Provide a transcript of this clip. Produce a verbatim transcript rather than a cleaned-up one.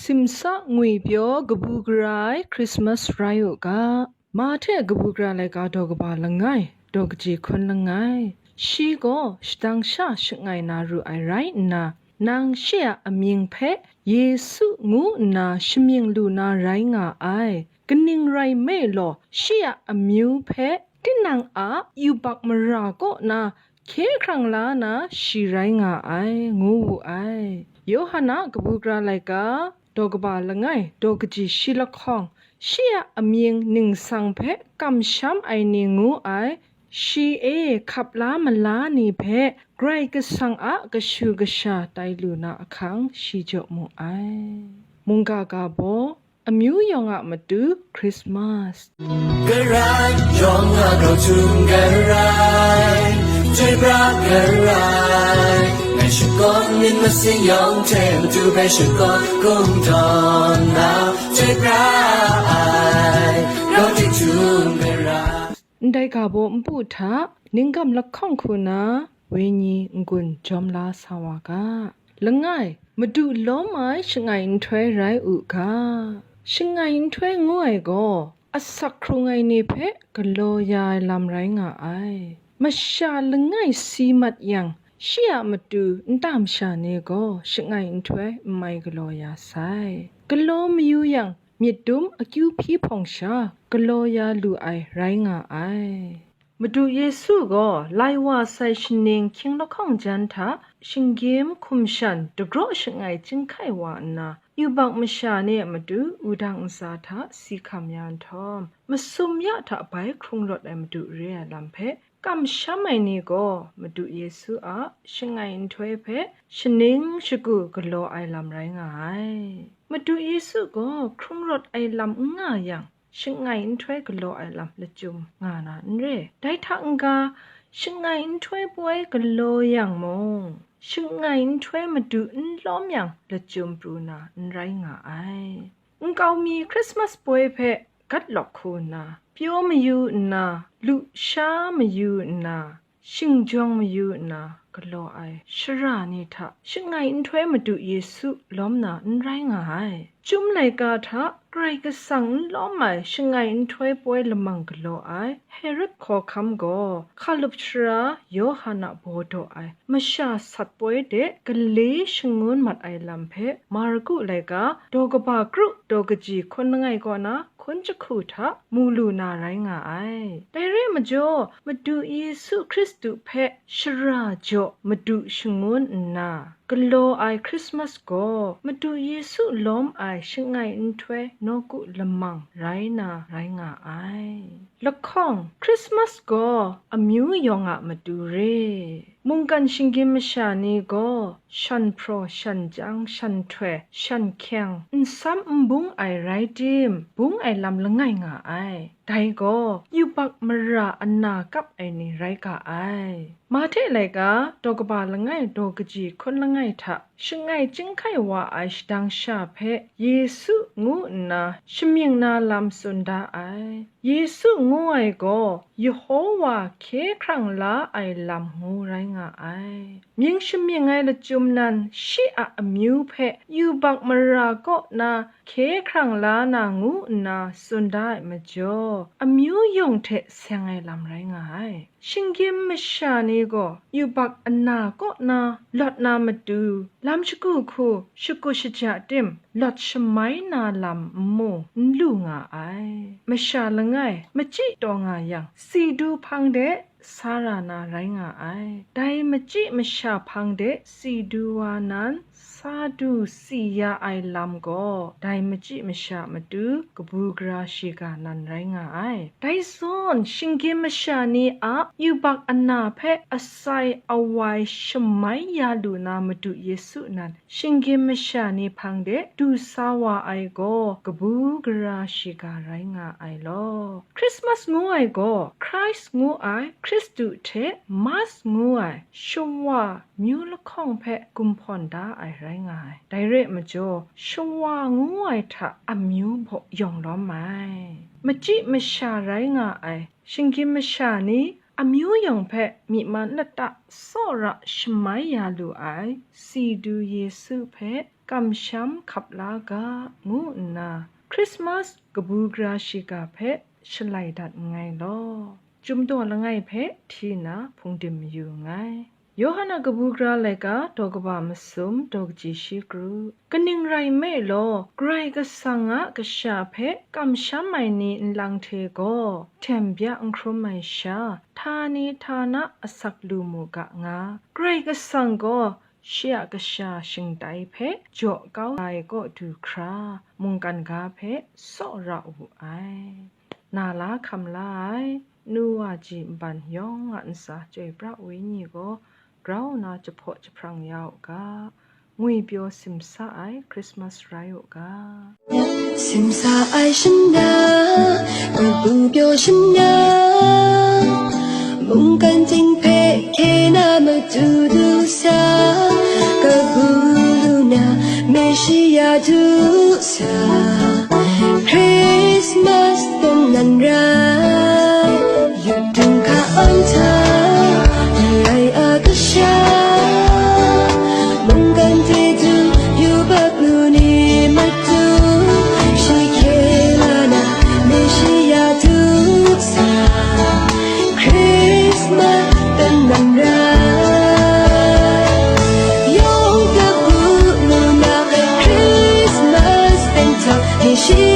Simsa ngwi pyaw kabu gara ai Christmas rai u ga. Mahte kabu gara laika daw kaba langai, daw kaji hkun langai. Shi gaw shadang sha shangai na ru ai rai nna, nang shi a amying hpe Yesu ngu nna shamying lu na rai nga ai. Kaning rai nme law, shi a amyu hpe tinang a yubak mara kaw na hkye hkrang la na shi rai nga ai, ngu wu ai. Yawhan a kabu gara laika, daw kaba langai, daw kaji shi lahkawng, shi a amying ningsang hpe kamsham ai ni ngu ai, shi e hkap la mala ni hpe Karai Kasang a kashu kasha tai lu na ahkang shi jaw mu ai. Mungga ga baw, amyu yawng a matu Christmas. Karai yawng a grau htum karai, chyoi pra karai, ngai shakawn myit masin yawng hte matu hpe shakawn kungdawn na, chyoi pra ai, grau htum karai. Ndai ga baw npu hta, ninggam lahkawng hku na, wenyi n-gun jawm la sa wa ga. Langai, Madu lawm ai shangai nhtoi rai u ga. Shangai nhtoi ngu ai gaw, asak hkrung ai ni hpe galaw ya ai lam rai nga ai. Masha langai si mat yang, shi a matu nta masha ni gaw shangai nhtoi n mai galaw ya sai. Galaw mayu yang, myit dum akyu hpyi hpawng sha galaw ya lu ai rai nga ai. Madu Yesu gaw lai wa sai shaning hkying lahkawng jan hta shinggyim hkum shan dagraw shangai chyinghkai wa nna, yubak masha ni a matu wudang ntsa hta si hkam ya nhtawm, masum ya hta bai hkrung rawt ai Madu re ai lam hpe kamsham ai ni gaw Madu Yesu a shangai nhtoi hpe shaning shagu galaw ai lam rai nga ai. Madu Yesu gaw hkrung rawt ai lam n nga yang, shangai nhtoi galaw ai lam lachyum nga na n re. Dai hta n-ga, shangai nhtoi poi galaw yang mung, shangai nhtoi madu n lawm yang lachyum pru na n rai nga ai. Nkau mi Christmas poi hpe gat lawk hku nna, pyaw mayu nna, lusha mayu nna, shingjawng mayu nna galaw ai shara ni hta shangai nhtoi Madu Yesu lawm na n rai nga ai. Chyum laika hta Karai Kasang n lawm ai shangai nhtoi poi lamang galaw ai Herod hkawhkam gaw, hkalup sara Yawhan a baw daw ai masha sat poi de gale shangun mat ai lam hpe Marku laika daw kaba kru daw kaji hkun langai kaw na hkun jahku hta mu lu na rai nga ai. Dai re ai majaw, Madu Yesu Hkristu hpe shara jaw madu shangun nna galaw ai Christmas gaw, Madu Yesu lawm ai shangai nhtoi nawku lamang rai na rai nga ai. Lahkawng, Christmas gaw amyu yawng a matu re. Mungkan shinggyim masha ni gaw shan hpraw, shan chyang, shan htoi, shan hkyeng, nsam n bung ai rai tim, bung ai lam langai nga ai. Dai gaw yubak mara ana kap ai ni rai ga ai. Mahte laika daw kaba langai daw kaji hkun langai hta shangai chyinghkai wa ai shadang sha hpe Yesu ngu nna shamying na lam tsun da ai. Yesu ngu ai gaw Yehowa hkye hkrang la ai lam ngu rai nga ai. Mying shamying ai lachyum nan shi a amyu hpe yubak mara kaw na hkye hkrang la na ngu nna tsun da ai majaw, amyu yawng hte seng ai lam rai nga ai. Shinggyim masha ni gaw yubak ana kaw na lawt na matu, lam shagu hku shagu shaja tim, lawt shamai na lam n mu n lu nga ai. Masha langai, machyi taw nga yang, si du hpang de sa ra na rai nga ai. Dai machyi masha hpang de si du wa nan, sa du si ya ai lam gaw, dai machyi masha matu kabu gara shiga nan rai nga ai. Dai zawn, shinggyim masha ni a yubak ana hpe asai awai shamai ya lu na Madu Yesu nan, shinggyim masha ni hpang de du sa wa ai gaw, kabu gara shiga rai nga ai law. Christmas ngu ai gaw, Christ ngu ai, Hkristu hte Mass ngu ai, shawa myu lahkawng hpe gumhpawn da ai rai nga ai. Dai re ai majaw, shawa ngu ai hta amyu baw yawng lawm ai. Machyi masha rai nga ai, shinggyim masha ni amyu yawng hpe myi man lata tsawra shamai ya lu ai, si du Yesu hpe kamsham hkap la ga, ngu nna Christmas kabu gara shiga hpe shalai dat nngai law, Chyum daw langai hpe hti nna hpungdim mayu nngai. Yawhan a kabu gara laika daw kaba masum daw kaji shi kru. Kaning rai nme law, Karai Kasang a kasha hpe kamsham ai ni nlang hte gaw, htem bya n hkrum ai sha, htani htana asak lu mu ga nga, Karai Kasang gaw shi a kasha shingtai hpe jaw kau ai kaw du hkra, mungkan ga hpe saw ra wu ai. Na la hkam la ai, nu wa ji nban yawng a ntsa Chyoi Pra Wenyi gaw grau nna jahpaw jahprang ya u ga, ngwipyaw simsa ai Christmas rai u ga. Simsa ai shana, kabu pyaw shana, mungkan ting hpe hkye na matu du sa, kabu lu na Meshia du sa, Christmas dan nan rai, yudung ka-awn hta, Karai a kasha, mungkan hte du yubak lu ni matu, shi hkye la na Meshia du sa, Christmas dan nan rai, yawng kabu lu na Christmas dan hta, Meshia